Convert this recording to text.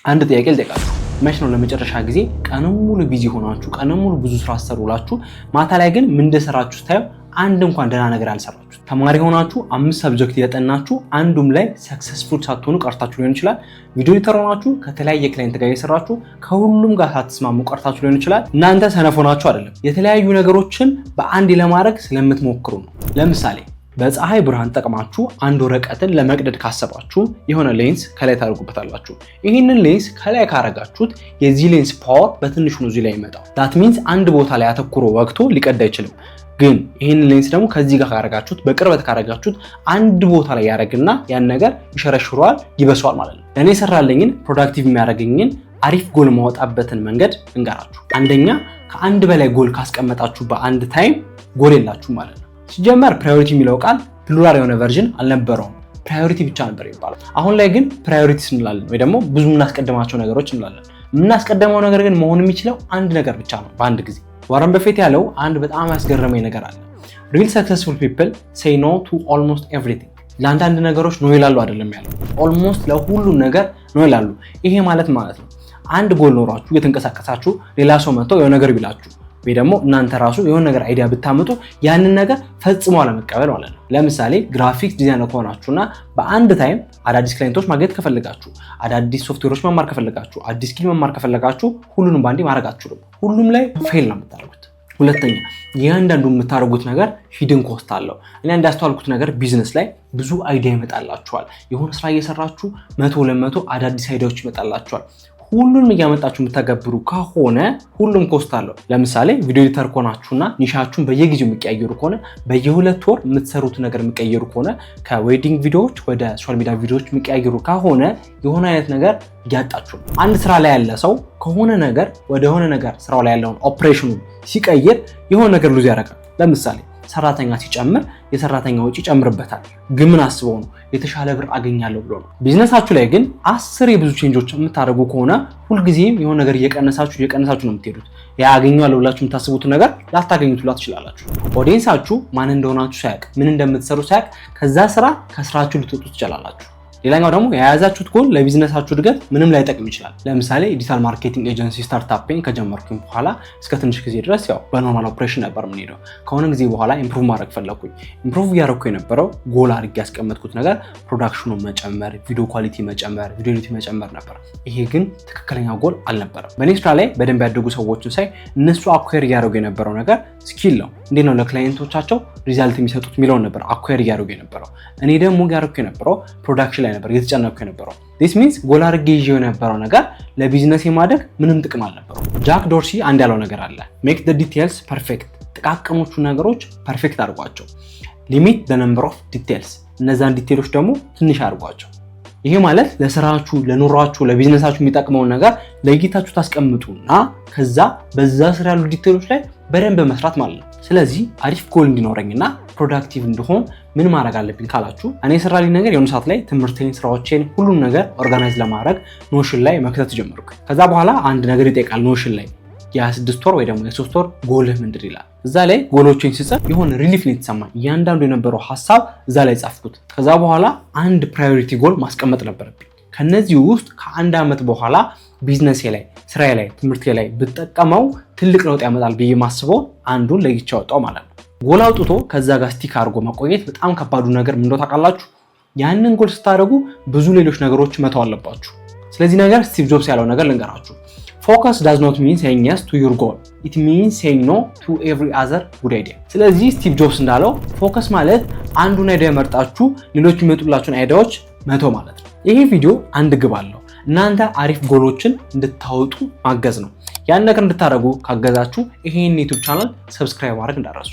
አንድ ጥያቄ ልጠይቃችሁ። መች ነው ለመጨረሻ ጊዜ ቀኑን ሙሉ busy ሆናችሁ፣ ቀኑን ሙሉ ብዙ ስራ ሰርታችሁ፣ ማታ ላይ ግን ምን እንደሰራችሁ ስታዩ አንድ እንኳን ደህና ነገር አልሰራችሁ? ተማሪ ሆናችሁ አምስት subject እያጠናችሁ አንዱም ላይ successful ሳትሆኑ ቀርታችሁ ሊሆን ይችላል። Video editor ሆናችሁ ከተለያየ client ጋር እየሰራችሁ ከሁሉም ጋር ሳትስማሙ ቀርታችሁ ሊሆን ይችላል። እናንተ ሰነፍ ሆናችሁ አይደለም፣ የተለያዩ ነገሮችን በአንድ ለማድረግ ስለምትሞክሩ ነው። ለምሳሌ በፀሐይ ብርሃን ተጠቅማችሁ አንድ ወረቀትን ለመቅደድ ካሰባችሁ የሆነ ሌንስ ከላይ ታደርጉበታላችሁ። ይህንን ሌንስ ከላይ ካረጋችሁት የዚህ lens power በትንሹ ነው እዚህ ላይ የሚመጣው። That means አንድ ቦታ ላይ አተኩሮ ወግቶ ሊቀድ አይችልም። ግን ይህንን ሌንስ ደግሞ ከዚህ ጋር ካረጋችሁት፣ በቅርበት ካረጋችሁት አንድ ቦታ ላይ ያደርግና ያን ነገር ይሸረሽረዋል፣ ይበሰዋል ማለት ነው። ለእኔ የሰራልኝን፣ productive የሚያደርገኝን፣ አሪፍ ጎል ማወጣበትን መንገድ ልንገራችሁ። አንደኛ፣ ከአንድ በላይ ጎል ካስቀመጣችሁ በአንድ time goal የላችሁም ማለት ነው። ሲጀመር priority የሚለው ቃል plural የሆነ version አልነበረውም። Priority ብቻ ነበር የሚባለው። አሁን ላይ ግን priorities እንላለን ወይ ደግሞ ብዙ የምናስቀድማቸው ነገሮች እንላለን። የምናስቀድመው ነገር ግን መሆን የሚችለው አንድ ነገር ብቻ ነው በአንድ ጊዜ። ዋረን በፌት ያለው አንድ በጣም ያስገረመኝ ነገር አለ። "Real successful people say no to almost everything።" ለአንዳንድ ነገሮች no ይላሉ አይደለም ያለው፣ almost ለሁሉም ነገር no ይላሉ። ይሄ ማለት ማለት ነው አንድ ጎል ኖሯችሁ እየተንቀሳቀሳችሁ ሌላ ሰው መጥቶ የሆነ ነገር ቢላችሁ ወይ ደግሞ እናንተ ራሱ የሆነ ነገር idea ብታመጡ ያንን ነገር ፈጽሞ አለመቀበል ማለት ነው። ለምሳሌ graphics designer ከሆናችሁና በአንድ time አዳዲስ client ኦች ማግኘት ከፈለጋችሁ፣ አዳዲስ ሶፍትዌሮች መማር ከፈለጋችሁ፣ አዲስ skill መማር ከፈለጋችሁ ሁሉንም በአንዴ ማድረግ አትችሉም። ሁሉም ላይ fail ነው የምታደርጉት። ሁለተኛ፣ እያንዳንዱ የምታደርጉት ነገር hidden cost አለው። እኔ እንዳስተዋልኩት ነገር ቢዝነስ ላይ ብዙ idea ይመጣላችኋል። የሆነ ስራ እየሰራችሁ 100 200 አዳዲስ idea ዎች ይመጣላችኋል። ሁሉንም እያመጣችሁ የምታገብሩ ከሆነ ሁሉም cost አለው። ለምሳሌ video editor ከሆናችሁና niche ኣችሁን በየጊዜው የሚቀያየሩ ከሆነ፣ በየ2 ወር የምትሰሩት ነገር የሚቀየሩ ከሆነ፣ ከ wedding ቪዲዮዎች ወደ social media ቪዲዮዎች የሚቀያየሩ ከሆነ የሆነ አይነት ነገር እያጣችሁ ነው። አንድ ስራ ላይ ያለ ሰው ከሆነ ነገር ወደ ሆነ ነገር ስራው ላይ ያለውን ኦፕሬሽኑን ሲቀይር የሆነ ነገር lose ያደርጋል። ለምሳሌ ሰራተኛ ሲጨምር የሰራተኛ ወጪ ይጨምርበታል። ግን ምን አስበው ነው? የተሻለ ብር አገኛለሁ ብሎ ነው። ቢዝነሳችሁ ላይ ግን አስር የብዙ change ኦች የምታደርጉ ከሆነ ሁልጊዜም የሆነ ነገር እየቀነሳችሁ እየቀነሳችሁ ነው የምትሄዱት። ያ አገኘዋለሁ ብላችሁ የምታስቡትን ነገር ላታገኙት ሁላ ትችላላችሁ። Audience ኣችሁ ማን እንደሆናችሁ ሳያውቅ፣ ምን እንደምትሰሩ ሳያውቅ ከዛ ስራ ከስራችሁ ልትወጡ ትችላላችሁ። ሌላኛው ደግሞ የያዛችሁት goal ለ business ኣችሁ እድገት ምንም ላይጠቅም ይችላል። ለምሳሌ digital marketing agency startup ኤን ከጀመርኩኝ በኋላ እስከ ትንሽ ጊዜ ድረስ ያው በ normal operation ነበር የምንሄደው። ከሆነ ጊዜ በኋላ improve ማድረግ ፈለግኩኝ። Improve እያደረኩ የነበረው ጎል አድርጌ ያስቀመጥኩት ነገር production ኑን መጨመር፣ video quality መጨመር፣ video quality መጨመር ነበር። ይሄ ግን ትክክለኛ ጎል አልነበረም። በእኔ ስራ ላይ በደንብ ያደጉ ሰዎችን ሳይ እነሱ acquire እያደረጉ የነበረው ነገር skill ነው። እንዴት ነው ለ client ኦቻቸው result የሚሰጡት የሚለውን ነበር acquire እያደረጉ የነበረው። እኔ ደግሞ እያደረኩ የነበረው production ላይ ነበር እየተጨነቅኩ የነበረው። This means goal አድርጌ ይዤው የነበረው ነገር ለቢዝነስ የማደግ ምንም ጥቅም አልነበረው። ጃክ ዶርሲ አንድ ያለው ነገር አለ። "Make the details perfect።" ጥቃቅኖቹ ነገሮች perfect አድርጓቸው። "Limit the number of details።" እነዛን detail ኦች ደግሞ ትንሽ አድርጓቸው። ይሄ ማለት ለስራችሁ፣ ለኑሯችሁ፣ ለቢዝነሳችሁ የሚጠቅመውን ነገር ለይታችሁ ታስቀምጡና ከዛ በዛ ስር ያሉ detail ኦች ላይ በደንብ መስራት ማለት ነው። ስለዚህ አሪፍ ጎል እንዲኖረኝና productive እንድሆን ምን ማድረግ አለብኝ ካላችሁ እኔ የሰራልኝ ነገር የሆነ ሰዓት ላይ ትምህርቴን፣ ስራዎቼን፣ ሁሉም ነገር organize ለማድረግ Notion ላይ መክተት ጀመርኩ። ከዛ በኋላ አንድ ነገር ይጠይቃል፣ Notion ላይ የ6 ወር ወይ ደግሞ የ3 ወር ጎልህ ምንድን ይላል። እዛ ላይ ጎሎችን ስጽፍ የሆነ relief ነው የተሰማኝ። እያንዳንዱ የነበረው ሀሳብ እዛ ላይ ጻፍኩት። ከዛ በኋላ አንድ priority goal ማስቀመጥ ነበረብኝ። ከነዚህ ውስጥ ከአንድ ዓመት በኋላ ቢዝነሴ ላይ፣ ስራዬ ላይ፣ ትምህርቴ ላይ ብጠቀመው ትልቅ ለውጥ ያመጣል ብዬ ማስበው አንዱን ለይቼ አወጣው ማለት ነው። ጎል አውጥቶ ከዛ ጋር stick አድርጎ መቆየት በጣም ከባዱ ነገር ምን እንደሆነ ታውቃላችሁ? ያንን ጎል ስታደርጉ ብዙ ሌሎች ነገሮች መተው አለባችሁ። ስለዚህ ነገር ስቲቭ ጆብስ ያለው ነገር ልንገራችሁ። "Focus does not mean saying yes to your goal, it means saying no to every other good idea።" ስለዚህ ስቲቭ ጆብስ እንዳለው focus ማለት አንዱን idea መርጣችሁ ሌሎች የሚመጡላችሁን idea ዎች መተው ማለት ነው። ይሄ ቪዲዮ አንድ ግብ አለው። እናንተ አሪፍ ጎሎችን እንድታወጡ ማገዝ ነው። ያን ነገር እንድታደርጉ ካገዛችሁ ይሄን YouTube channel subscribe ማድረግ እንዳትረሱ።